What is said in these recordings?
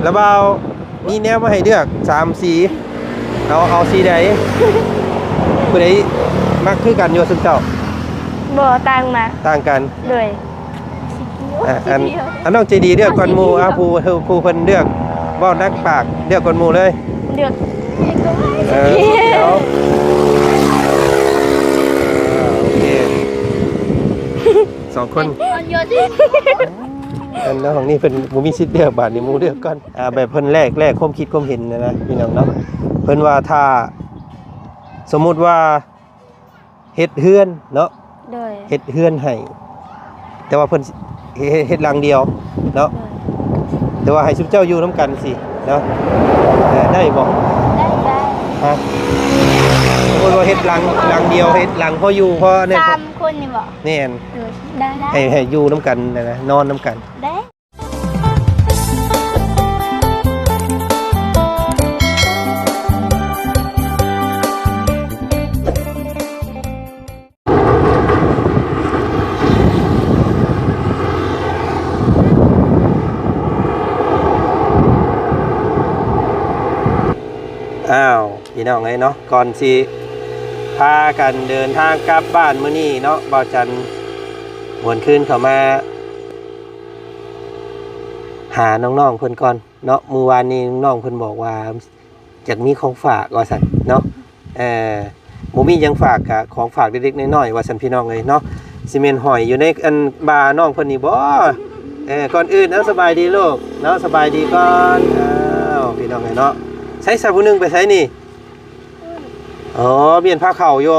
ຕາບ່າວມີແນວມາໃຫ້ເລືອກສາມສີ ເອົາ ເອົາສີໃດ? ຜູ້ໃດມັກຄືກັນຢູ່ຊຸມເຈົ້າ? ບໍ່ ຕ່າງມັກ ຕ່າງກັນ ໂດຍ ອ່ະ ອັນ ອັນນ້ອງໃຈດີເລືອກກ່ອນໝູ່ ອ່ະ ຜູ້ ຜູ້ເພິ່ນເລືອກ ເວົ້າໜັກປາກ ເລືອກກ່ອນໝູ່ເລີຍ ເລືອກ ເອີ ດຽວ ໂອເຄ ສອງຄົນ ອັນນ້ອງນີ້ເພິ່ນບໍ່ມີສິດເລືອກ ບາດນີ້ໝູ່ເລືອກກ່ອນ ອ່າ ແບບເພິ່ນແລກ ແລກຄວາມຄິດຄວາມເຫັນນະ ພີ່ນ້ອງເນາະ ເພິ່ນວ່າຖ້າ ສົມມຸດວ່າເຮັດເຮືອນເນາະ ໂດຍ ເຮັດເຮືອນໃຫ້ ແຕ່ວ່າເພິ່ນ ເຮັດ ເຮັດຫຼັງດຽວເນາະ ໂດຍ ແຕ່ວ່າໃຫ້ຊຸມເຈົ້າຢູ່ນຳກັນຊີ້ເນາະ ເອີ ໄດ້ບໍ່? ໄດ້ ໄດ້ ຮະ ສົມມຸດວ່າເຮັດຫຼັງ ຫຼັງດຽວ ເຮັດຫຼັງພໍຢູ່ ພໍແນ່ ສາມຄົນນີ້ບໍ່? ແມ່ນ ໂດຍ ໄດ້ ໄດ້ ໃຫ້ ໃຫ້ຢູ່ນຳກັນນະ ນອນນຳກັນ ໄດ້ ອ້າວ ພີ່ນ້ອງເອີຍເນາະ ກ່ອນຊິພາກັນເດີນທາງກັບບ້ານມື້ນີ້ເນາະ ບ່າວຈັນຫວນຄືນເຂົ້າມາຫານ້ອງໆເພິ່ນກ່ອນເນາະ ມື້ວານນີ້ນ້ອງເພິ່ນບອກວ່າ ຢາກມີຂອງຝາກວ່າຊັ້ນເນາະ ເອີ ບໍ່ມີຫຍັງຝາກກະຂອງຝາກເລັກໆນ້ອຍໆວ່າຊັ້ນ ພີ່ນ້ອງເອີຍເນາະ ຊິແມ່ນຫ້ອຍຢູ່ໃນອັນບ່ານ້ອງເພິ່ນນີ້ບໍ? ເອີ ກ່ອນອື່ນ ເອົາ ສະບາຍດີລູກເນາະ ສະບາຍດີກ່ອນ ອ້າວ ພີ່ນ້ອງເອີຍເນາະ ໃສຊະຜູ້ໜຶ່ງໄປໃສນີ້? ອໍ ປ່ຽນຜ້າເຂົ້າຢູ່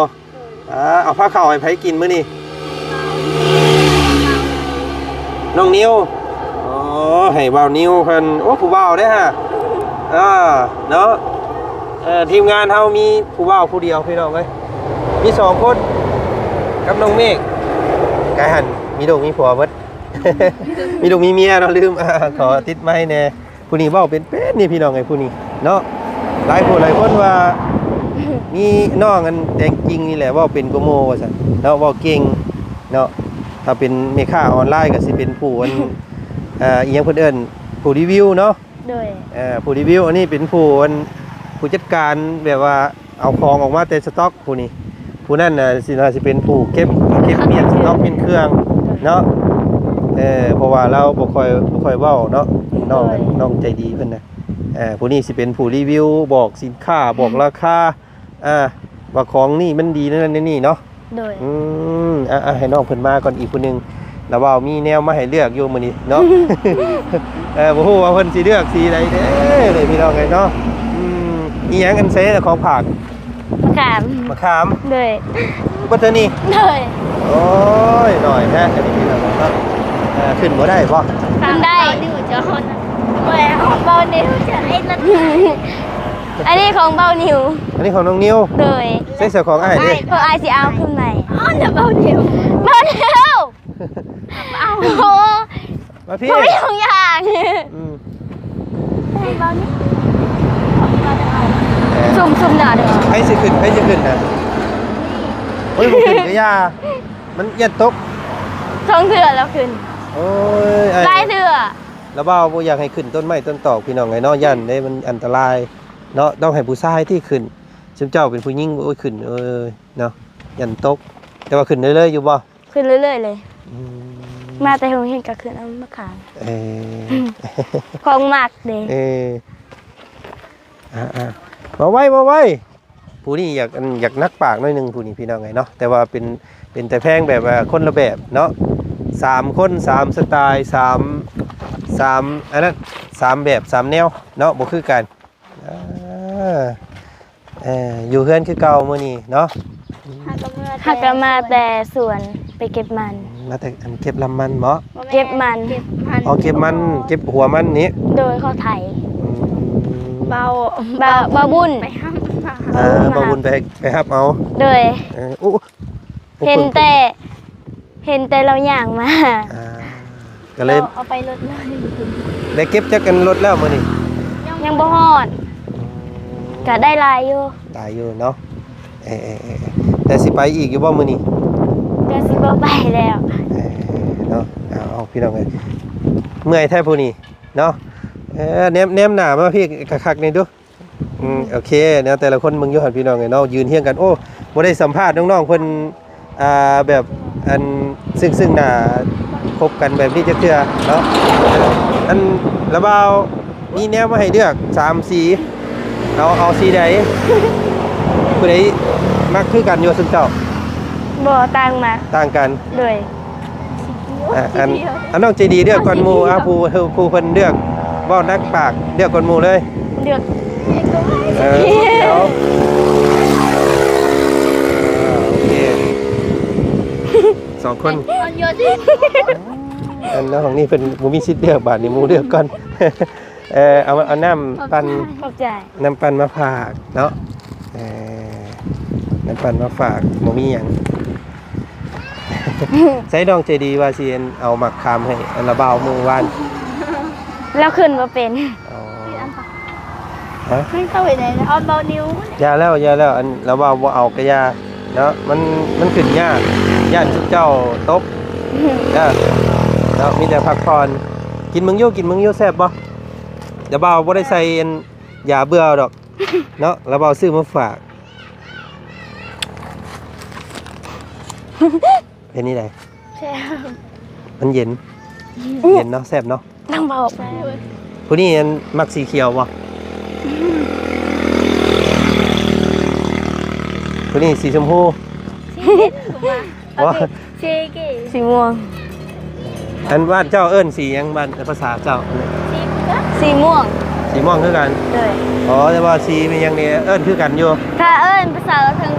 ອ່າ ເອົາຜ້າເຂົ້າໃຫ້ໃຜກິນມື້ນີ້? ນ້ອງນິວ ອໍ ໃຫ້ບ່າວນິວເພິ່ນ ໂອ້ ຜູ້ບ່າວເດ້ຫະ ເອີ ເນາະ ເອີ ທີມງານເຮົາມີຜູ້ບ່າວຜູ້ດຽວ ພີ່ນ້ອງເອີຍ ມີສອງຄົນ ກັບນ້ອງເມກ ກາຍຫັ້ນມີລູກມີຜົວເບິດ ມີລູກມີເມຍເນາະ ລືມ ຂໍຕິດໄມແດ່. ຜູ້ນີ້ເວົ້າເປັນໆນີ້ພີ່ນ້ອງເອີຍ ຜູ້ນີ້ເນາະ ຫຼາຍຜູ້ຫຼາຍຄົນວ່າ ມີນ້ອງອັນແຕງຈິງນີ້ແຫຼະເວົ້າເປັນກວ່າໝູ່ວ່າຊັ້ນເນາະ ເວົ້າເກັ່ງເນາະ ຖ້າເປັນແມ່ຄ້າອອນລາຍກໍຊິເປັນຜູ້ອັນ ອ່າ ອີ່ຫຍັງເພິ່ນເອີ້ນ ຜູ້ຣີວິວເນາະ ໂດຍ ເອີ ຜູ້ຣີວິວ ອັນນີ້ເປັນຜູ້ອັນ ຜູ້ຈັດການແບບວ່າ ເອົາຂອງອອກມາແຕ່ສະຕັອກຜູ້ນີ້ ຜູ້ນັ້ນນະ ຊິ ຊິເປັນຜູ້ເກັບ ເກັບມ້ຽນສະຕັອກມ້ຽນເຄື່ອງເນາະ ເອີ ເພາະວ່າລາວບໍ່ຄ່ອຍ ບໍ່ຄ່ອຍເວົ້າເນາະ ນ້ອງ ໂດຍ ນ້ອງໃຈດີເພິ່ນນະ ເອີ ຜູ້ນີ້ຊິເປັນຜູ້ຣີວິວ ບອກສິນຄ້າ ບອກລາຄາ ອ່າ ວ່າຂອງນີ້ມັນດີແນວນັ້ນແນວນີ້ເນາະ ໂດຍ ອືມ ອ່າ ອ່າ ໃຫ້ນ້ອງເພິ່ນມາກ່ອນອີກຜູ້ໜຶ່ງ ລະເວົ້າມີແນວມາໃຫ້ເລືອກຢູ່ມື້ນີ້ເນາະ ເອີ ບໍ່ຮູ້ວ່າເພິ່ນຊິເລືອກສີໃດເດ້ ເດ້ພີ່ນ້ອງເອີຍເນາະ ອືມ ອີ່ຫຍັງອັນໃສລະຂອງຝາກ? ມະຂາມ ມະຂາມ ໂດຍ ບັດເທື່ອນີ້ ໂດຍ ໂອ້ຍ ໜ້ອຍແທ້ອັນນີ້ພີ່ນ້ອງເນາະ ເອີ ຂຶ້ນບໍ່ໄດ້ບໍ່? ຂຶ້ນໄດ້ ເບົານິວຈະຮອດ ເບົານິວຈະໄດ້ ອັນນີ້ຂອງເບົານິວ ອັນນີ້ຂອງນ້ອງນິວ ໂດຍ ໃສ່ເສື້ອຂອງອ້າຍເດ້ ຂອງອ້າຍຊິເອົາຂຶ້ນໃໝ່ ອ້າວ ແລ້ວເບົານິວ ເບົານິວ ເອົາ ໂອ້ ມາພີ່ ບໍ່ມີທຸງຍາງ ອືມ ໃຫ້ເບົານິວ ເອີ ຊຸ່ມໆດາເດີ ໃຜຊິຂຶ້ນ ໃຜຊິຂຶ້ນນະ ໂອ້ຍ ບໍ່ຂຶ້ນກໍຢ່າ ມັນຢ້ານຕົກ ສອງເທື່ອແລ້ວຂຶ້ນ ໂອ້ຍ ຫຼາຍເທື່ອ ລະເວົ້າບໍ່ຢາກໃຫ້ຂຶ້ນຕົ້ນໄມ້ຕົ້ນຕອກ ພີ່ນ້ອງເອີຍເນາະ ຢ້ານເດ້ ມັນອັນຕະລາຍເນາະ ຕ້ອງໃຫ້ຜູ້ຊາຍທີ່ຂຶ້ນ ຊຸມເຈົ້າເປັນຜູ້ຍິງ ໂອ້ຍ ຂຶ້ນເອີຍເນາະ ຢ້ານຕົກ ແຕ່ວ່າຂຶ້ນເລື້ອຍໆຢູ່ບໍ່? ຂຶ້ນເລື້ອຍໆເລີຍ ອືມ ມາແຕ່ໂຮງຮຽນກໍຂຶ້ນເອົາມາຂາຍ ເອີ ຂອງມັກເດ້ ເອີ ອ່າໆ ເວົ້າໄວ ເວົ້າໄວ ຜູ້ນີ້ຢາກ ອັນ ຢາກໜັກປາກໜ້ອຍໜຶ່ງຜູ້ນີ້ ພີ່ນ້ອງເອີຍເນາະ ແຕ່ວ່າເປັນ ເປັນຕາແພງແບບວ່າຄົນລະແບບເນາະ ສາມຄົນ ສາມສະໄຕລ໌ ສາມ ສາມ ອັນນັ້ນ ສາມແບບ ສາມແນວເນາະ ບໍ່ຄືກັນ ອ່າ ເອີ ຢູ່ເຮືອນຄືເກົ່າມື້ນີ້ເນາະ ຫາກໍມາແຕ່ສວນໄປເກັບມັນ ມາແຕ່ອັນເກັບລຳມັນບໍ? ເກັບມັນ ອໍ ເກັບມັນ ເກັບຫົວມັນນີ້ ໂດຍ ເຂົາໄຖ ອືມ ເບົາ ເບົາ ເບົາບຸນ ໄປຮັບ ອ່າ ເບົາບຸນໄປ ໄປຮັບເອົາ ໂດຍ ເອີ ໂອ້ ເຫັນແຕ່ ເຫັນແຕ່ລາວຍ່າງມາ ອ່າ ກໍເລີຍ ເອົາໄປລົດເລີຍ ໄດ້ເກັບຈັກອັນລົດແລ້ວມື້ນີ້? ຍັງບໍ່ຮອດ ອືມ ກໍໄດ້ຫຼາຍຢູ່ ຫຼາຍຢູ່ເນາະ ເອີໆ ແຕ່ຊິໄປອີກຢູ່ບໍ່ມື້ນີ້? ກໍຊິບໍ່ໄປແລ້ວ ເອີ ເນາະ ເອົາ ເອົາ ພີ່ນ້ອງເອີຍ ເມື່ອຍແທ້ຜູ້ນີ້ ເນາະ ເ ເອີ ແນມ ແນມໜ້າມາພີ້ຄັກໆນີ້ດູ. ອືມ ໂອເຄ ແນວແຕ່ລະຄົນເບິ່ງຢູ່ຫັ້ນ ພີ່ນ້ອງເອີຍເນາະ ຢືນຮຽງກັນ. ໂອ້ ບໍ່ໄດ້ສຳພາດນ້ອງໆເພິ່ນ ອ່າ ແບບ ອັນ ຊຶ່ງ ຊຶ່ງໜ້າຄົບກັນແບບນີ້ຈັກເທື່ອເນາະ. ອັນ ລະບ່າວມີແນວມາໃຫ້ເລືອກສາມສີ ເອົາ ເອົາສີໃດ? ຜູ້ໃດມັກຄືກັນຢູ່ຊຸມເຈົ້າ? ບໍ່ ຕ່າງມັກ ຕ່າງກັນ ໂດຍ. ອ່າ ອັນ ອັນນ້ອງໃຈດີເລືອກກ່ອນໝູ່. ອ່າ ຜູ້ ຜູ້ເພິ່ນເລືອກ ເວົ້າໜັກປາກ ເລືອກກ່ອນໝູ່ເລີຍ ເລືອກ ເອີ ເອົາ ອ່າ ໂອເຄ ສອງຄົນ. ອັນ ໃນຫ້ອງນີ້ເພິ່ນບໍ່ມີສິດເລືອກ ບາດນີ້ໝູ່ເລືອກກ່ອນ. ເອີ ເອົາ ເອົານ້ຳປັ່ນ ຂອບໃຈ ນ້ຳປັ່ນມາຝາກເນາະ. ເອີ ນ້ຳປັ່ນມາຝາກ ບໍ່ມີຫຍັງ. ໃສ່ນ້ອງໃຈດີວ່າຊິເອົາໝາກຂາມໃຫ້ອັນລະບ່າວມື້ວານ ລາວຂຶ້ນບໍ່ເປັນ. ອໍ ຮະ ມັນເຂົ້າໄປໃນອອນເບົານິວ. ຢ່າແລ້ວ ຢ່າແລ້ວ ອັນລະບ່າວບໍ່ເອົາກະຢ່າເນາະ. ມັນ ມັນຂຶ້ນຍາກ ຢ້ານຊຸມເຈົ້າຕົກ ເດີເນາະ. ມີແຕ່ພັກຜ່ອນ. ກິນເບິ່ງຢູ່ ກິນເບິ່ງຢູ່ ແຊບບໍ່? ລະບ່າວບໍ່ໄດ້ໃສ່ອັນຢາເບື່ອດອກເນາະ ລະບ່າວຊື້ມາຝາກ. ເປັນນີ້ໃດ? ແຊບ ມັນເຢັນ ເຢັນເນາະ ແຊບເນາະ. ນາງເວົ້າ ຜູ້ນີ້ອັນມັກສີຂຽວບໍ່? ຜູ້ນີ້ສີຊົມພູ ສີ ບໍ່ ສີເກ ສີມ່ວງ. ອັນບ້ານເຈົ້າເອີ້ນສີຫຍັງ? ບ້ານ ພາສາເຈົ້າ ສີ ສີມ່ວງ ສີມ່ວງຄືກັນ. ໂດຍ. ອໍ ແຕ່ວ່າສີແມ່ນຫຍັງນີ້ ເອີ້ນຄືກັນຢູ່. ຖ້າເອີ້ນພາສາລາວເທິງ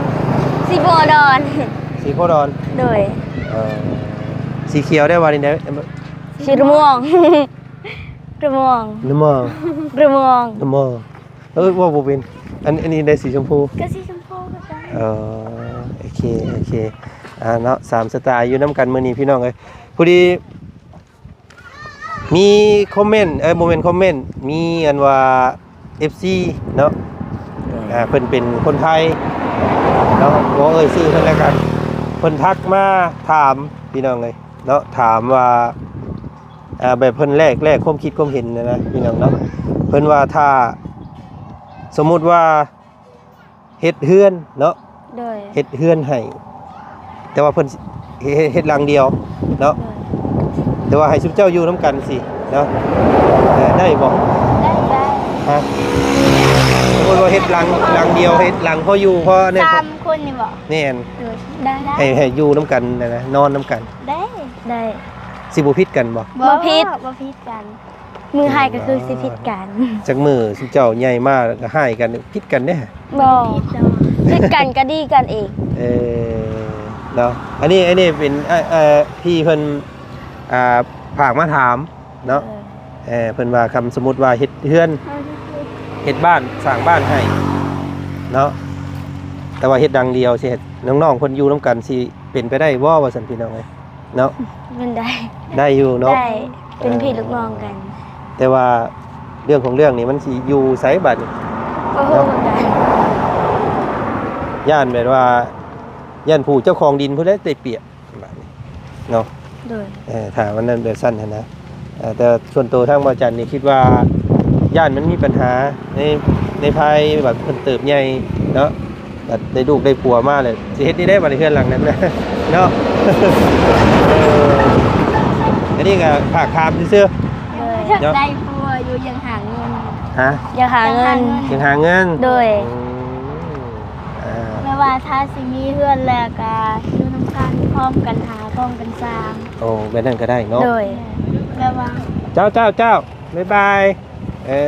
ສີໂພດອນ ສີໂພດອນ. ໂດຍ. ເອີ ສີຂຽວໄດ້ວ່ານີ້ໄດ໋ ສີລະມ່ວງ ລະມ່ວງ ລະມ່ວງ ລະມ່ວງ ລະມ່ວງ. ເອີ ເວົ້າບໍ່ເປັນ. ອັນ ອັນນີ້ໄດ້ສີຊົມພູ ກໍສີຊົມພູຄືກັນ. ເອີ ໂອເຄ ໂອເຄ ອ່າ ເນາະ ສາມສະຕາຍຢູ່ນຳກັນມື້ນີ້ພີ່ນ້ອງເອີຍ. ພໍດີມີຄອມເມັນ ເອີ ບໍ່ແມ່ນຄອມເມັນ ມີອັນວ່າ ເອັຟຊີ ເນາະ ອ່າ ເພິ່ນເປັນຄົນໄທເນາະ ບໍ່ເອີ່ຍຊື່ເພິ່ນແລ້ວກັນ ເພິ່ນທັກມາຖາມພີ່ນ້ອງເອີຍເນາະ ຖາມວ່າ ອ່າ ແບບເພິ່ນແລກ ແລກຄວາມຄິດຄວາມເຫັນນະ ພີ່ນ້ອງເນາະ. ເພິ່ນວ່າຖ້າສົມມຸດວ່າເຮັດເຮືອນເນາະ ໂດຍ ເຮັດເຮືອນໃຫ້ ແຕ່ວ່າເພິ່ນຊິເຮັດ ເຮັດຫຼັງດຽວເນາະ ໂດຍ ແຕ່ວ່າໃຫ້ຊຸມເຈົ້າຢູ່ນຳກັນຊີ້ເນາະ ເອີ ໄດ້ບໍ່? ໄດ້ ໄດ້. ຮະ? ສົມມຸດວ່າເຮັດຫຼັງ ຫຼັງດຽວ ເຮັດຫຼັງພໍຢູ່ ພໍໃນ ສາມຄົນນີ້ບໍ່? ແມ່ນ ໂດຍ ໄດ້ ໄດ້ ໃຫ້ ໃຫ້ຢູ່ນຳກັນນະ ນອນນຳກັນ ໄດ້ ໄດ້. ຊິບໍ່ຜິດກັນບໍ່? ບໍ່ ບໍ່ຜິດ ບໍ່ຜິດກັນ. ມື້ໃຫ້ກໍຄືຊິຜິດກັນ. ຈັກມື້ຊຸມເຈົ້າໃຫຍ່ມາແລ້ວກໍຮ້າຍກັນ ຜິດກັນເດ້. ບໍ່ ຜິດກັນກໍດີກັນເອງ. ເອີ ເນາະ ອັນນີ້ ອັນນີ້ເປັນ ເອີ ເອີ ພີ່ເພິ່ນ ອ່າ ຝາກມາຖາມເນາະ ເອີ ເອີ ເພິ່ນວ່າຄັນສົມມຸດວ່າເຮັດເຮືອນ ເຮັດບ້ານ ສ້າງບ້ານໃຫ້ເນາະ ແຕ່ວ່າເຮັດຫຼັງດຽວ ຊິໃຫ້ນ້ອງໆເພິ່ນຢູ່ນຳກັນ ຊິເປັນໄປໄດ້ບໍ່ ວ່າຊັ້ນ ພີ່ນ້ອງເອີຍ. ເນາະ ແມ່ນໄດ້ ໄດ້ຢູ່ເນາະ ໄດ້ ເປັນພີ່ລູກນ້ອງກັນ ເອີ ແຕ່ວ່າເລື່ອງຂອງເລື່ອງນີ້ມັນຊິຢູ່ໃສບາດນີ້ ບໍ່ຮູ້ເນາະ ຄືກັນ ຢ້ານແບບວ່າ ຢ້ານຜູ້ເຈົ້າຂອງດິນພຸ້ນແຫຼະໄດ້ປຽບບາດນີ້ເນາະ ໂດຍ ເອີ ຖ້າມັນນັ້ນແບບຊັ້ນຫັ້ນນະ ເອີ ແຕ່ສ່ວນໂຕທາງບ່າວຈັນນີ້ຄິດວ່າ ຢ້ານມັນມີບັນຫາໃນ ໃນພາຍວ່າເພິ່ນເຕີບໃຫຍ່ເນາະ ບັດໄດ້ລູກໄດ້ຜົວມາແລ້ວ ຊິເຮັດແນວໃດບັດນີ້ເຮືອນຫຼັງນັ້ນນະ ເນາະ ເອີ ອັນນີ້ກໍຝາກຖາມຊື່ໆ ໂດຍ ເນາະ ຢາກໄດ້ຜົວຢູ່ ຢາກຫາເງິນ ຮະ ຢາກຫາເງິນ ຢາກຫາເງິນ ໂດຍ ອືມ ອ່າ ແປວ່າຖ້າຊິມີເຮືອນແລ້ວກໍຢູ່ນຳກັນ ພ້ອມກັນຫາ ພ້ອມກັນສ້າງ ໂອ້ ແບບນັ້ນກໍໄດ້ເນາະ ໂດຍ ແມ່ນ ແປວ່າ ເຈົ້າ ເຈົ້າ ເຈົ້າ ບາຍບາຍ ເອີ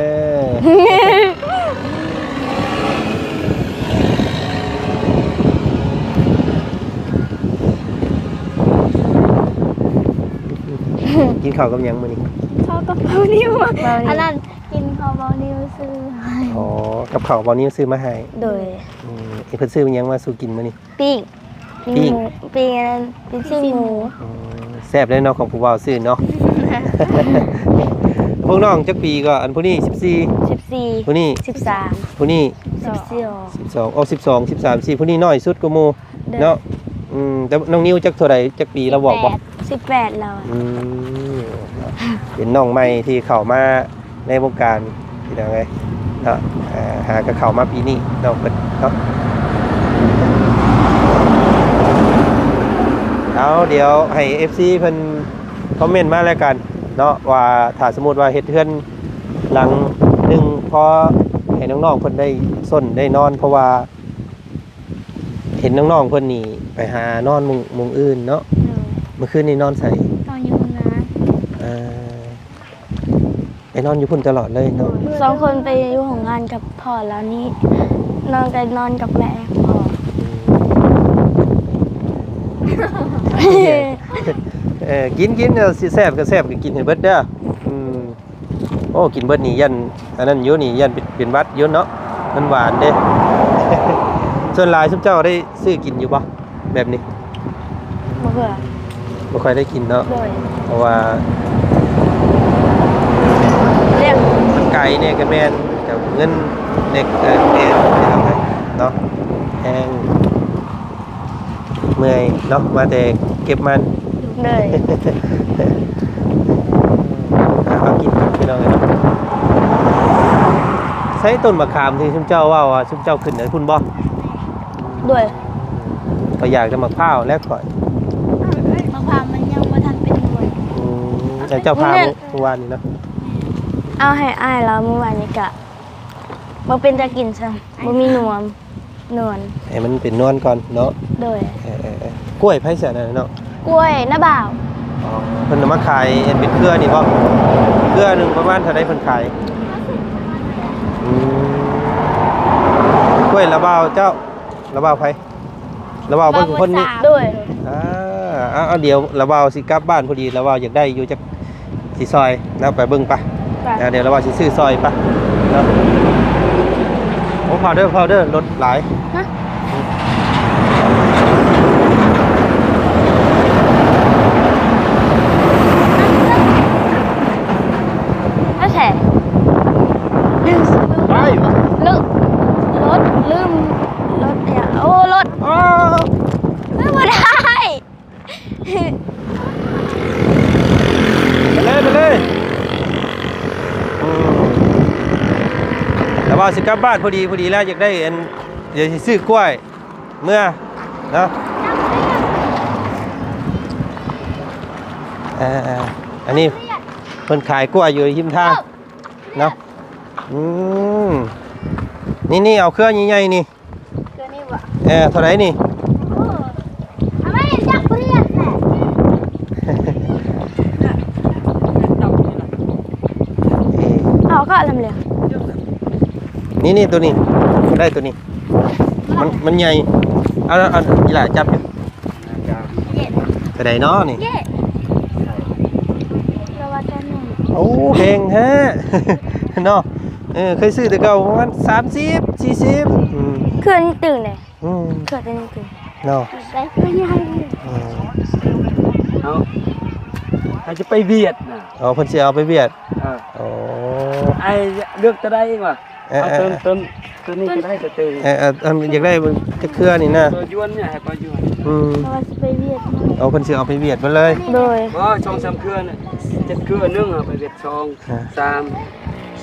ກິນເຂົ້າກັບຫຍັງມື້ນີ້? ເຂົ້າກັບເບົານິວ ເບົານິວ ອັນນັ້ນກິນເຂົ້າເບົານິວຊື້ໃຫ້ ອໍ ກັບເຂົ້າເບົານິວຊື້ມາໃຫ້ ໂດຍ ອືມ ເພິ່ນຊື້ຫຍັງມາສູ່ກິນມື້ນີ້? ປີ້ງ ປີ້ງ ປີ້ງ ປີ້ງອັນນັ້ນ ປີ້ງຊີ້ນໝູ ອືມ ແຊບເລີຍເນາະ ຂອງຜູ້ບ່າວຊື້ເນາະ ພວກນ້ອງຈັກປີກໍ? ອັນຜູ້ນີ້ສິບສີ່ ສິບສີ່ ຜູ້ນີ້ສິບສາມ ຜູ້ນີ້ສິບສອງ ສິບສອງ ໂອ້ ສິບສອງ ສິບສາມ ສິບສີ່ ຜູ້ນີ້ນ້ອຍສຸດກວ່າໝູ່ ໂດຍ ເນາະ ອືມ ແຕ່ນ້ອງນິວຈັກເທົ່າໃດ ຈັກປີລາວບອກບໍ່? ສິບແປດ ສິບແປດແລ້ວ ອືມ ເປັນນ້ອງໃໝ່ທີ່ເຂົ້າມາ ໃນວົງການພີ່ນ້ອງເອີຍເນາະ. ອ່າ ຫາກໍເຂົ້າມາປີນີ້ນ້ອງເພິ່ນເນາະ. ເອົາ ດຽວໃຫ້ເອັຟຊີເພິ່ນຄອມເມັນມາແລ້ວກັນເນາະ ວ່າຖ້າສົມມຸດວ່າເຮັດເຮືອນຫຼັງໜຶ່ງ ພໍໃຫ້ນ້ອງໆເພິ່ນໄດ້ຊົນໄດ້ນອນ ເພາະວ່າ ເຫັນນ້ອງໆເພິ່ນນີ້ໄປຫານອນໝ່ອງ ໝ່ອງອື່ນເນາະ. ໂດຍ. ມື້ຄືນນີ້ນອນໃສ? ນອນຢູ່ໂຮງງານ. ເອີ ໄປນອນຢູ່ພຸ້ນຕະຫຼອດເລີຍເນາະ? ໂດຍ. ສອງຄົນໄປຢູ່ໂຮງງານກັບພໍ່ລາວນີ້ ນ້ອງກໍນອນກັບແມ່ພໍ່. ອືມ ເອີ ກິນ ກິນ ເອີ ຊິແຊບກໍແຊບ ກໍກິນໃຫ້ເບິດເດີ. ອືມ. ໂອ້ ກິນເບິດນີ້ຢ້ານອັນນັ້ນຢູ່ນີ້ ຢ້ານເປັນ ເປັນຫວັດຢູ່ເນາະ ມັນຫວານເດ້. ສ່ວນຫຼາຍຊຸມເຈົ້າໄດ້ຊື້ກິນຢູ່ບໍ່ແບບນີ້? ບໍ່ເທື່ອ ບໍ່ຄ່ອຍໄດ້ກິນເນາະ. ໂດຍ. ເພາະວ່າ ມັນໄກແດ່ກໍແມ່ນ ກັບເງິນເດັກ ເອີ ແມ່ນເນາະ ແພງ. ເມື່ອຍເນາະ ມາແຕ່ເກັບມັນ. ໂດຍ. ຫາເຂົ້າກິນພີ່ນ້ອງເອີຍເນາະ. ໃຊ້ຕົ້ນມະຂາມທີ່ຊຸມເຈົ້າເວົ້າວ່າຊຸມເຈົ້າຂຶ້ນໄດ້ພຸ້ນບໍ່? ໂດຍ. ຂ້ອຍຢາກແຕ່ໝາກພ້າວແຫຼະຂ້ອຍ. ໝາກພ້າວມັນຍັງບໍ່ທັນເປັນໜ່ວຍ. ອືມ ແຕ່ເຈົ້າພາ ແມ່ນ ມື້ວານນີ້ເນາະ. ເອົາໃຫ້ອ້າຍລາວມື້ວານນີ້ກະ ບໍ່ເປັນຕາກິນຊ້ຳ ບໍ່ມີນວນ ນວນ ໃຫ້ມັນເປັນນວນກ່ອນເນາະ. ໂດຍ. ເອີໆໆ ກ້ວຍໃຜຊະນັ້ນເນາະ? ກ້ວຍນ້າບ່າວ. ອໍ ເພິ່ນເອົາມາຂາຍເປັນເຄືອນີ້ບໍ່? ເຄືອໜຶ່ງປະມານເທົ່າໃດເພິ່ນຂາຍ? ອືມ ກ້ວຍລາວບ່າວເຈົ້າ ລາວບ່າວໃຜ? ລາວບ່າວເພິ່ນຄົນນີ້. ໂດຍ. ອ່າ ເອົາ ເອົາ ດຽວລາວບ່າວຊິກັບບ້ານພໍດີ ລາວບ່າວຢາກໄດ້ຢູ່ຈັກ ຊິຊ່ອຍລາວໄປເບິ່ງປະ. ໄປ. ດຽວລາວວ່າຊິຊື້ຊ່ອຍປະເນາະ. ໂອ້ ພາວເດີ ພາວເດີ ລົດຫຼາຍ. ຮະ? ໄປໃສ? ລືມ ລືມ ໄປ ລົດ ລືມ ລົດ ໂອ້ ລົດ. ອ້າວ ເອີ ບໍ່ໄດ້. ໄປເລີຍ ໄປເລີຍ. ອືມ ແຕ່ວ່າຊິກັບບ້ານພໍດີ ພໍດີແລ້ວ ຢາກໄດ້ອັນ ດຽວຊິຊື້ກ້ວຍເມືອເນາະ. ເອີໆ ອັນນີ້ເພິ່ນຂາຍກ້ວຍຢູ່ຮິມທາງເນາະ. ອືມ ນີ້ໆ ເອົາເຄືອໃຫຍ່ໆນີ້. ຕົວນີ້ບໍ່? ເອີ ເທົ່າໃດນີ້? ໂອ້ ເອົາມາເຮັດຈັກເພື່ອນແຫຼະ. ເອີ ເອົາກໍລຳເຫຼືອ ນີ້ໆ ຕົວນີ້ ໄດ້ຕົວນີ້ ມັນ ມັນໃຫຍ່. ເອົາ ເອົາ ອີຫຼ້າຈັບຢູ່. ເທົ່າໃດເນາະນີ້? ໂອ້ ແພງແທ້ເນາະ. ເອີ ເຄີຍຊື້ແຕ່ເກົ່າປະມານສາມສິບ ສີ່ສິບ. ອືມ ເຄື່ອງຕື່ມເດ້. ອືມ ເຄື່ອງຕື່ມເນາະ. ໄດ້ຕົວໃຫຍ່. ອືມ ເອົາ ໃຜຈະໄປຫວຽດນະ. ອໍ ເພິ່ນຊິເອົາໄປຫວຽດ. ເອີ ໂອ້ ອ້າຍເລືອກຕົວໃດເອງວະ? ເອີ ເອົາ ເອີ ຕົວ ຕົວ ຕົວນີ້ກໍໄດ້ ຕົວຕື່ມ. ເອີ ເອີ ຢາກໄດ້ຈັກເຄືອນີ້ນະ ຕົວຢວນນີ້ ໃຫ້ປາຢວນ. ອືມ ເພິ່ນວ່າຊິໄປຫວຽດນາມ. ໂອ້ ເພິ່ນຊິເອົາໄປຫວຽດໝົດເລີຍ. ໂດຍ ບໍ່ ສອງສາມເຄືອນະ ເຈັດເຄືອ ໜຶ່ງເອົາໄປຫວຽດ ສອງ ອ່າ ສາມ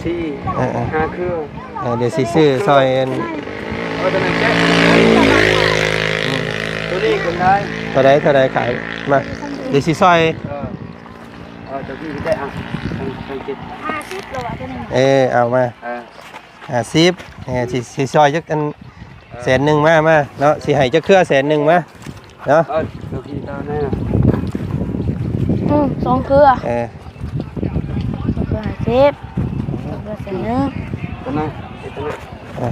ສີ່ ເອີໆ ຫ້າເຄືອ. ເອີ ດຽວຊິຊື້ຊ່ອຍອັນ ເອົາຕົວນັ້ນແຈະ. ອືມ ຕົວນີ້ກໍໄດ້. ເທົ່າໃດ ເທົ່າໃດຂາຍມາ ດຽວຊິຊ່ອຍ. ເອີ ເອົາຕົວນີ້ໄດ້ ອ່ະ ຫ້າສິບແລ້ວວ່າຕົວນີ້. ເອີ ເອົາມາ ເອີ ຫ້າສິບ. ເອີ ຊິ ຊິຊ່ອຍຈັກອັນ ເອີ ແສນໜຶ່ງ ມາ ມາເນາະ. ຊິໃຫ້ຈັກເຄືອ ແສນໜຶ່ງ ມາເນາະ. ເອີ ຕົວທີ່ຕາແນ່ ອືມ ສອງເຄືອ. ເອີ ສອງເຄືອຫ້າສິບ ສອງເຄືອແສນໜຶ່ງ. ຕົວນັ້ນ ຕົວນັ້ນ ເອີ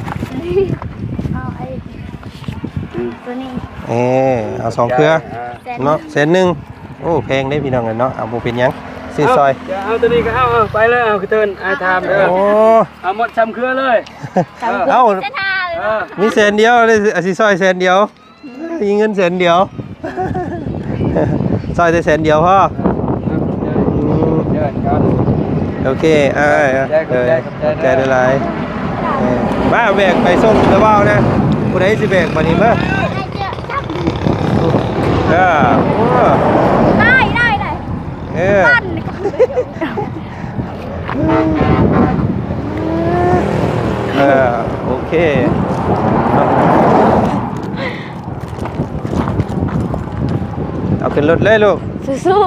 ເອົາໄອ້ ອືມ ຕົວນີ້. ເອີ ເອົາສອງເຄືອ ເອີ ເນາະ ແສນໜຶ່ງ. ໂອ້ ແພງເດ້ພີ່ນ້ອງເອີຍເນາະ. ເອົາ ບໍ່ເປັນຫຍັງ ຊື້ຊ່ອຍ. ເອົາ ເອົາຕົວນີ້ກໍເອົາ ເອົາໄປເລີຍ. ເອົາ ຄືເທີນອ້າຍຖາມເດີ. ໂອ້ ເອົາໝົດສາມເຄືອເລີຍ. ເອົາ ມີແສນດຽວເລີຍ ຊິຊ່ອຍແສນດຽວ ມີເງິນແສນດຽວ ຊ່ອຍແຕ່ແສນດຽວພໍ. ອືມ ໂອເຄ ອ້າຍ ຂອບໃຈ ຂອບໃຈ ເອີ ຂອບໃຈ ຂອບໃຈຫຼາຍໆ. ເອີ ມາ ແບກໄປສົ່ງລາວບ່າວນະ. ຜູ້ໃດຊິແບກບາດນີ້ ມາ. ເອີ ໂອ້ ໄດ້ ໄດ້ ໄດ້. ເອີ ປັ່ນ ເອີ ໂອເຄ ເອົາຂຶ້ນລົດເລີຍລູກ ສູ້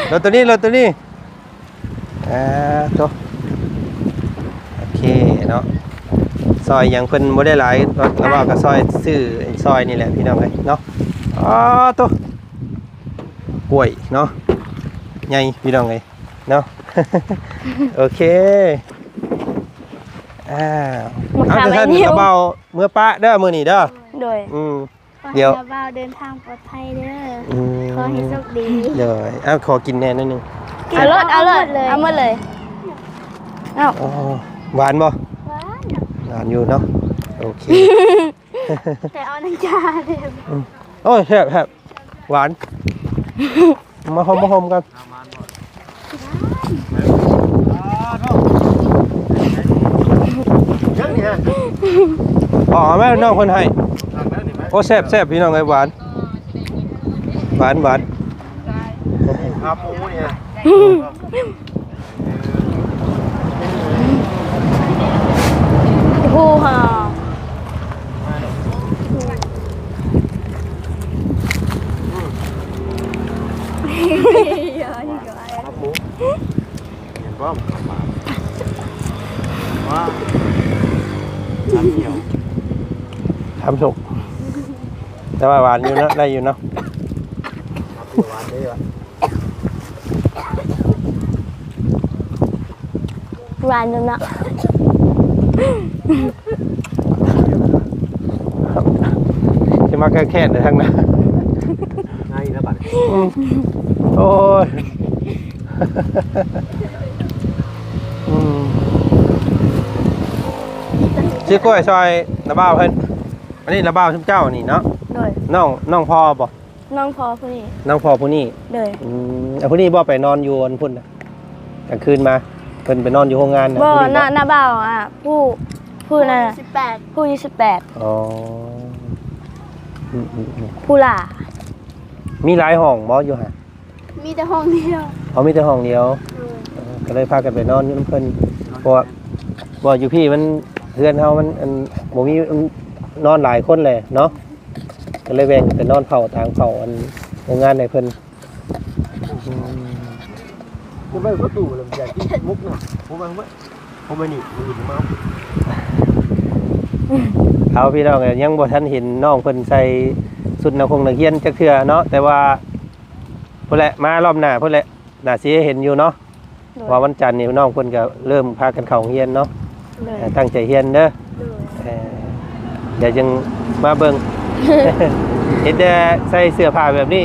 ໆ ລົດໂຕນີ້ ລົດໂຕນີ້ ອ່າ ໂຕ ໂອເຄເນາະ ຊ່ອຍຫຍັງເພິ່ນບໍ່ໄດ້ຫຼາຍ ລະວ່າກໍຊ່ອຍຊື້ຊ່ອຍນີ້ແຫຼະພີ່ນ້ອງເອີຍເນາະ ອໍ ໂຕ ກ້ວຍເນາະ ໃຫຍ່ພີ່ນ້ອງເອີຍເນາະ ໂອເຄ ອ່າ ເອົາ ເອົາ ຊັ້ນລະບ່າວເມືອປະເດີມື້ນີ້ເດີ ໂດຍ ອືມ ຂໍໃຫ້ລະບ່າວເດີນທາງປອດໄພເດີ ອືມ ຂໍໃຫ້ໂຊກດີ ໂດຍ ເອົາ ຂໍກິນແດ່ໜ້ອຍໜຶ່ງ ເອົາໂລດ ເອົາໂລດ ເອົາໝົດເລີຍ ເອົາ ອໍ ຫວານບໍ່? ຫວານ ຫວານຢູ່ເນາະ ໂອເຄ ແຕ່ເອົານ້ຳຈາເດີ ອືມ ໂອ້ຍ ແຊບໆ ຫວານ ມາຫົ່ມ ມາຫົ່ມກັນ ອອກມາແມ່ ນ້ອງເພິ່ນໃຫ້ ໂອ້ ແຊບໆ ພີ່ນ້ອງເອີຍ ຫວານ ຫວານ ຫວານ ຫາໝູນີ້ນະ ໂອ້ໂຫ ຫາໝູ ເຫັນບໍ່? ຫາໝູ ຫາໝູ ຫາໝູ ຫາໝູ ຫາໝູ ແຕ່ວ່າຫວານຢູ່ເນາະ ໄດ້ຢູ່ເນາະ ຫວານເດ້ຫວານ ຫວານຢູ່ເນາະ ຊິມາແກ້ແຄ້ນທາງນັ້ນ ງ່າຍແລ້ວບັດ ອືມ ໂອ້ຍ ອືມ ຊື້ກ້ວຍຊ່ອຍລະບ່າວເພິ່ນ ອັນນີ້ລະບ່າວຊຸມເຈົ້ານີ້ເນາະ ໂດຍ ນ້ອງ ນ້ອງພໍ່ບໍ່? ນ້ອງພໍ່ຜູ້ນີ້ ນ້ອງພໍ່ຜູ້ນີ້ ໂດຍ ອືມ ອັນຜູ້ນີ້ບໍ່ໄປນອນຢູ່ອັນພຸ້ນນະ ກາງຄືນມາ ເພິ່ນໄປນອນຢູ່ໂຮງງານນະ ບໍ່ ຜູ້ນີ້ບໍ່ ນ້າ ນ້າບ່າວ ອ່າ ຜູ້ ຜູ້ນັ້ນ ຜູ້ຢູ່ສິບແປດ ຜູ້ຢູ່ສິບແປດ ອໍ ອືມໆໆ ຜູ້ຫຼ້າ ມີຫຼາຍຫ້ອງບໍ່ຢູ່ຫັ້ນ? ມີແຕ່ຫ້ອງດຽວ ອໍ ມີແຕ່ຫ້ອງດຽວ ໂດຍ ເອີ ກໍເລີຍພາກັນໄປນອນຢູ່ນຳເພິ່ນ ເພາະວ່າ ເພາະວ່າຢູ່ພີ້ມັນ ເຮືອນເຮົາມັນ ອັນ ບໍ່ມີ ນອນຫຼາຍຄົນແຫຼະເນາະ ກໍເລີຍແບ່ງໄປນອນເຝົ້າ ຕາງເຝົ້າ ອັນ ໂຮງງານໃຫ້ເພິ່ນ ອືມ ຈະໄປປະຕູລຳໃຫຍ່ ມຸກນະ ບໍ່ມາ ບໍ່ມານີ້ ບໍ່ມາ ເອົາ ພີ່ນ້ອງ ຍັງບໍ່ທັນເຫັນນ້ອງເພິ່ນໃສ່ຊຸດນັກຮົງນັກຮຽນຈັກເທື່ອເນາະ ແຕ່ວ່າ ພຸ້ນແຫຼະ ມາລອບໜ້າພຸ້ນແຫຼະ ໜ້າຊິເຫັນຢູ່ເນາະ ໂດຍ ເພາະວ່າວັນຈັນນີ້ນ້ອງເພິ່ນກໍເລີ່ມພາກັນເຂົ້າໂຮງຮຽນເນາະ ໂດຍ ເອີ ຕັ້ງໃຈຮຽນເດີ ໂດຍ ເອີ ດຽວຈຶ່ງມາເບິ່ງ ເຫັນແຕ່ໃສ່ເສື້ອຜ້າແບບນີ້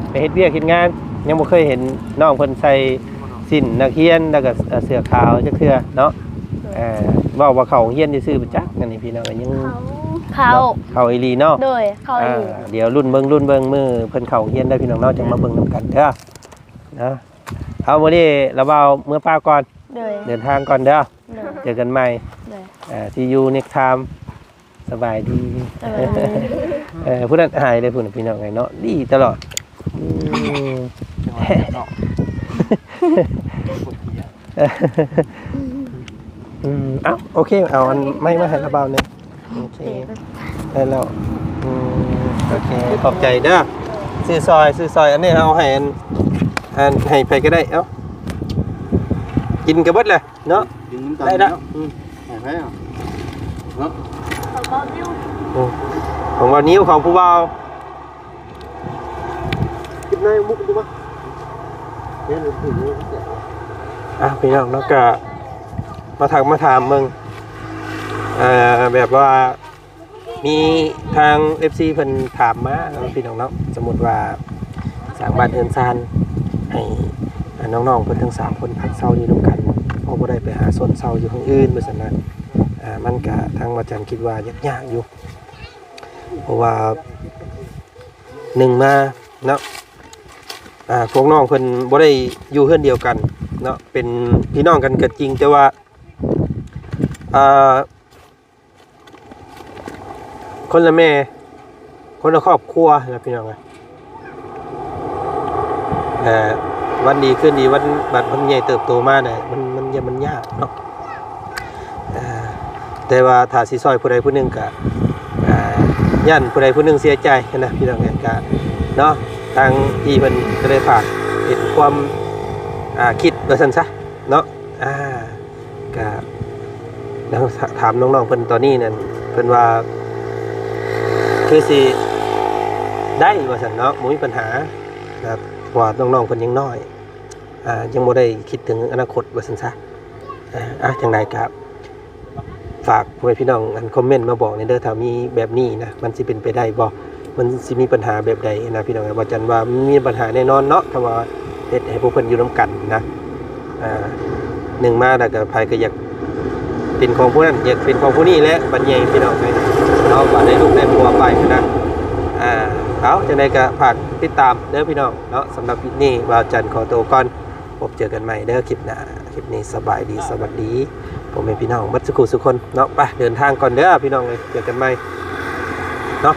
ໄປເຮັດວຽກເຮັດງານ ຍັງບໍ່ເຄີຍເຫັນນ້ອງເພິ່ນໃສ່ສິ້ນນັກຮຽນ ແລ້ວກໍ ເອີ ເສື້ອຂາວຈັກເທື່ອເນາະ ໂດຍ ເອີ ເວົ້າວ່າເຂົ້າໂຮງຮຽນຊື່ໆ ບໍ່ຈັກ ອັນນີ້ພີ່ນ້ອງກໍຍັງ ເຂົ້າ ເຂົ້າອີ່ຫຼີເນາະ ໂດຍ ເຂົ້າອີ່ຫຼີ ອ່າ ດຽວລຸ້ນເບິ່ງ ລຸ້ນເບິ່ງມື້ເພິ່ນເຂົ້າໂຮງຮຽນເດີພີ່ນ້ອງເນາະ ຈັ່ງມາເບິ່ງນຳກັນເດີ ເນາະ ເອົາ ມື້ນີ້ລະບ່າວເມືອປະກ່ອນ ໂດຍ ເດີນທາງກ່ອນເດີ ໂດຍ ເຈີກັນໃໝ່ ໂດຍ ເອີ see you next time ສະບາຍດີ ສະບາຍດີ ເອີ ຜູ້ນັ້ນຫາຍເລີຍ ຜູ້ນັ້ນ ພີ່ນ້ອງເອີຍເນາະ ດີຕະຫຼອດ ອືມ ອືມ ເອົ້າ ໂອເຄ ເອົາອັນໄມ້ມາໃຫ້ລະບ່າວແດ່ ໂອເຄ ໂອເຄ ໄດ້ແລ້ວ ອືມ ໂອເຄ ຂອບໃຈເດີ ຊື້ຊ່ອຍ ຊື້ຊ່ອຍ ອັນນີ້ເຮົາໃຫ້ອັນ ອັນ ໃຫ້ໃຜກໍໄດ້ ເອົ້າ ກິນກໍເບິດແຫຼະເນາະ ກິນນຳກັນ ໄດ້ລະ ເນາະ ອືມ ໃຫ້ໃຜເນາະ ຂອງບ່າວນິວ ຂອງບ່າວນິວ ຂອງຜູ້ບ່າວ ກິນໃນມຸກຢູ່ບໍ່ ເຮັດໃຫ້ຜູ້ຮູ້ ອ່ະ ພີ່ນ້ອງເນາະ ກະມາທັກມາຖາມເບິ່ງ ເອີ ແບບວ່າ ມີທາງເອັຟຊີເພິ່ນຖາມມາເນາະ ພີ່ນ້ອງເນາະ ສົມມຸດວ່າສ້າງບ້ານເຮືອນຊານໃຫ້ ອ່າ ນ້ອງໆເພິ່ນທັງສາມຄົນພັກເຊົາຢູ່ນຳກັນ ເພາະບໍ່ໄດ້ໄປຫາຊົນເຊົ່າຢູ່ທາງອື່ນ ວ່າຊັ້ນນະ ອ່າ ມັນກະ ທາງວ່າຈັນຄິດວ່າຍາກໆຢູ່ ເພາະວ່າໜຶ່ງມາເນາະ ອ່າ ພວກນ້ອງເພິ່ນບໍ່ໄດ້ຢູ່ເຮືອນດຽວກັນເນາະ ເປັນພີ່ນ້ອງກັນກໍຈິງ ແຕ່ວ່າ ອ່າ ຄົນລະແມ່ ຄົນລະຄອບຄົວນະ ພີ່ນ້ອງເອີຍ ແຕ່ວັນດີຄືນດີ ວັນ ບັດມັນໃຫຍ່ເຕີບໂຕມານະ ມັນ ມັນ ມັນຍາກເນາະ. ອ່າ ແຕ່ວ່າຖ້າຊິຊ່ອຍຜູ້ໃດຜູ້ໜຶ່ງກະ ອ່າ ຢ້ານຜູ້ໃດຜູ້ໜຶ່ງເສຍໃຈຫັ້ນນະ ພີ່ນ້ອງເອີຍ. ກະເນາະ ທາງພີ່ເພິ່ນກໍເລີຍຝາກເປັນຄວາມ ອ່າ ຄິດວ່າຊັ້ນຊະເນາະ. ອ່າ ກະ ແລ້ວຖາມນ້ອງໆເພິ່ນຕອນນີ້ນັ້ນ ເພິ່ນວ່າຄືຊິໄດ້ວ່າຊັ້ນເນາະ ບໍ່ມີບັນຫານະ ເພາະວ່ານ້ອງໆເພິ່ນຍັງນ້ອຍ ອ່າ ຍັງບໍ່ໄດ້ຄິດເຖິງອະນາຄົດວ່າຊັ້ນຊະ. ອ່າ ຈັ່ງໃດກະຝາກພໍ່ແມ່ພີ່ນ້ອງ ອັນ ຄອມເມັນມາບອກແດ່ເດີ ຖ້າມີແບບນີ້ນະ ມັນຊິເປັນໄປໄດ້ບໍ່ ມັນຊິມີບັນຫາແບບໃດນະ ພີ່ນ້ອງ. ວ່າຈັນວ່າມັນມີບັນຫາແນ່ນອນເນາະ ຖ້າວ່າເຮັດໃຫ້ພວກເພິ່ນຢູ່ນຳກັນນະ. ອ່າ ໜຶ່ງມາແລ້ວກໍໃຜກໍຢາກເປັນຂອງຜູ້ນັ້ນ ຢາກເປັນຂອງຜູ້ນີ້ແຫຼະ ບັດໃຫຍ່ ພີ່ນ້ອງເອີຍເນາະ ບັດໄດ້ລູກໄດ້ຜົວໄປນະ. ອ່າ ເອົາ ຈັ່ງໃດກໍຝາກຕິດຕາມເດີພີ່ນ້ອງເນາະ. ສຳລັບຄລິບນີ້ ບ່າວຈັນຂໍໂຕກ່ອນ ພົບເຈີກັນໃໝ່ເດີຄລິບໜ້າ. ຄລິບນີ້ສະບາຍດີ ສະຫວັດດີພໍ່ແມ່ພີ່ນ້ອງເບິດສຸຂູສຸຄົນເນາະ. ໄປ ເດີນທາງກ່ອນເດີພີ່ນ້ອງເອີຍ ເຈີກັນໃໝ່ເນາະ.